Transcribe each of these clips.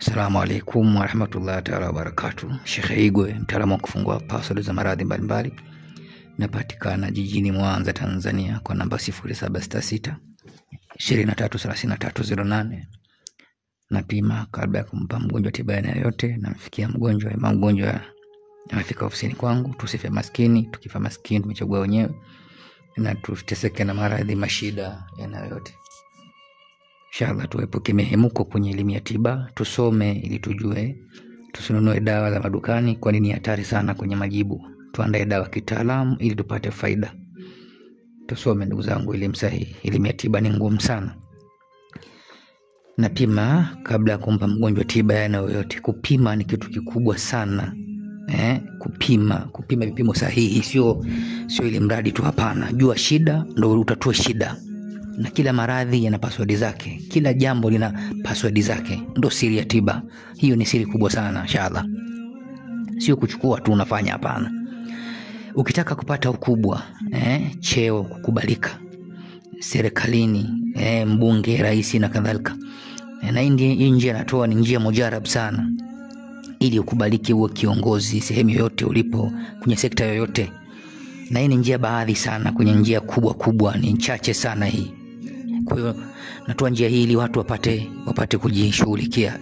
Assalamu alaikum warahmatullahi taala wabarakatuh. Sheikh Igwe, mtaalamu wa kufungua password za maradhi mbalimbali, napatikana jijini Mwanza, Tanzania, kwa namba 0766 233308. Napima kabla ya kumpa mgonjwa tiba aina yoyote, namfikia mgonjwa, ima mgonjwa anafika ofisini kwangu. Tusife maskini, tukifa maskini tumechagua wenyewe, na tuteseke na maradhi mashida yana yote. Inshallah tuepuke mihemuko kwenye elimu ya tiba, tusome ili tujue, tusinunue dawa za madukani, kwani ni hatari sana kwenye majibu. Tuandae dawa kitaalamu ili tupate faida. Tusome ndugu zangu, elimu sahihi. Elimu ya tiba ni ngumu sana. Napima kabla ya kumpa mgonjwa tiba ya aina yoyote. Kupima ni kitu kikubwa sana. Kupima vipimo sahihi, sio ile mradi tu, hapana. Jua shida ndio utatue shida. Na kila maradhi yana password zake, kila jambo lina password zake, ndo siri ya tiba. Hiyo ni siri kubwa sana inshallah. Sio kuchukua tu unafanya, hapana. Ukitaka kupata ukubwa, cheo, kukubalika serikalini, mbunge, rais na kadhalika. Na hii njia natoa ni njia mujarab sana, ili ukubaliki uwe kiongozi sehemu yoyote ulipo, kwenye sekta yoyote. Na hii ni njia baadhi sana, kwenye njia kubwa kubwa ni chache sana hii. Kwa hiyo natoa njia hii ili watu wapate kujishughulikia.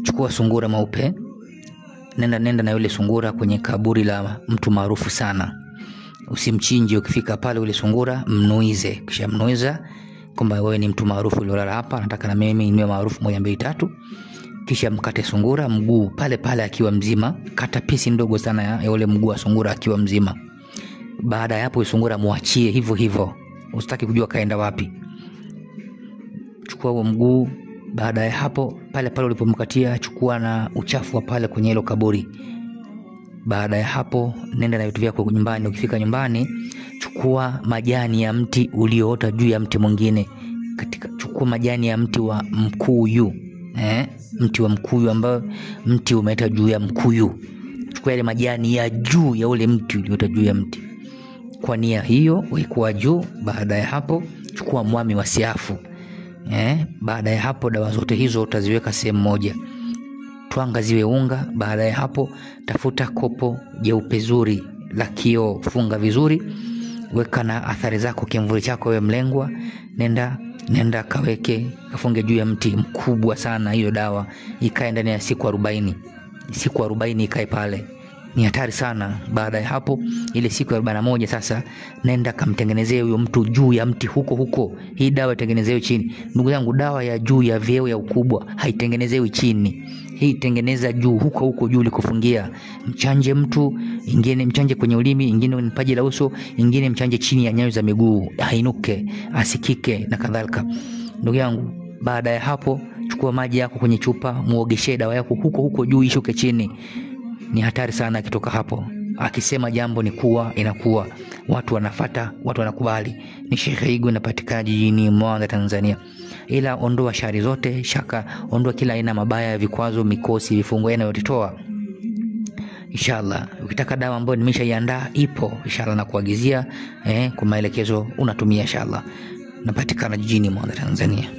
Chukua sungura mweupe, nenda na yule sungura kwenye kaburi la mtu maarufu sana. Usimchinje, ukifika pale ule sungura mnuize. Kisha mnuiza kwamba wewe ni mtu maarufu uliolala hapa, nataka na mimi niwe maarufu 1 2 3. Kisha mkate sungura mguu pale pale akiwa mzima, kata pisi ndogo sana ya ule mguu wa sungura akiwa mzima. Baada ya hapo sungura muachie hivyo hivyo, usitaki kujua kaenda wapi. Chukua huo mguu, baada ya hapo pale pale ulipomkatia chukua na uchafu wa pale kwenye hilo kaburi. Baada ya hapo nenda na vitu vyako nyumbani. Ukifika nyumbani chukua majani ya mti ulioota juu ya mti mwingine. Chukua majani ya mti wa mkuyu. Mti wa mkuyu ambao mti umeota juu ya mkuyu. Chukua yale majani ya juu ya ule mti ulioota juu ya mti. Kwa nia hiyo wekwa juu. Baada ya hapo chukua mwami wa siafu. Baada ya hapo dawa zote hizo utaziweka sehemu moja. Twanga ziwe unga. Baada ya hapo tafuta kopo jeupe zuri la kioo, funga vizuri, weka na athari zako, kimvuli chako wewe mlengwa. Nenda kaweke, kafunge juu ya mti mkubwa sana. Hiyo dawa ikae ndani ya siku 40. Siku 40 ikae pale. Ni hatari sana. Baada ya hapo ile siku ya 41 sasa nenda kamtengenezee huyo mtu juu ya mti huko huko. Hii dawa itengenezewe chini. Ndugu yangu, dawa ya juu ya vyeo ya ukubwa haitengenezewi chini. Hii tengeneza juu huko huko juu ulikofungia. Mchanje mtu, ingine mchanje kwenye ulimi, ingine kwenye paji la uso, ingine mchanje chini ya nyayo za miguu, ainuke, asikike na kadhalika. Ndugu yangu, baada ya hapo chukua maji yako kwenye chupa, muogeshe dawa yako huko huko juu ishuke chini. Ni hatari sana akitoka hapo. Akisema jambo ni kuwa, inakuwa. Watu wanafata, watu wanakubali. Ni Sheikh Igwe, napatikana jijini Mwanza, Tanzania. Ila ondoa shari zote, shaka, ondoa kila aina mabaya, vikwazo, mikosi, vifungo yanayotoa. Inshallah, ukitaka dawa ambayo nimeshaiandaa ipo, inshallah na kuagizia kwa maelekezo unatumia inshallah. Napatikana jijini Mwanza, Tanzania.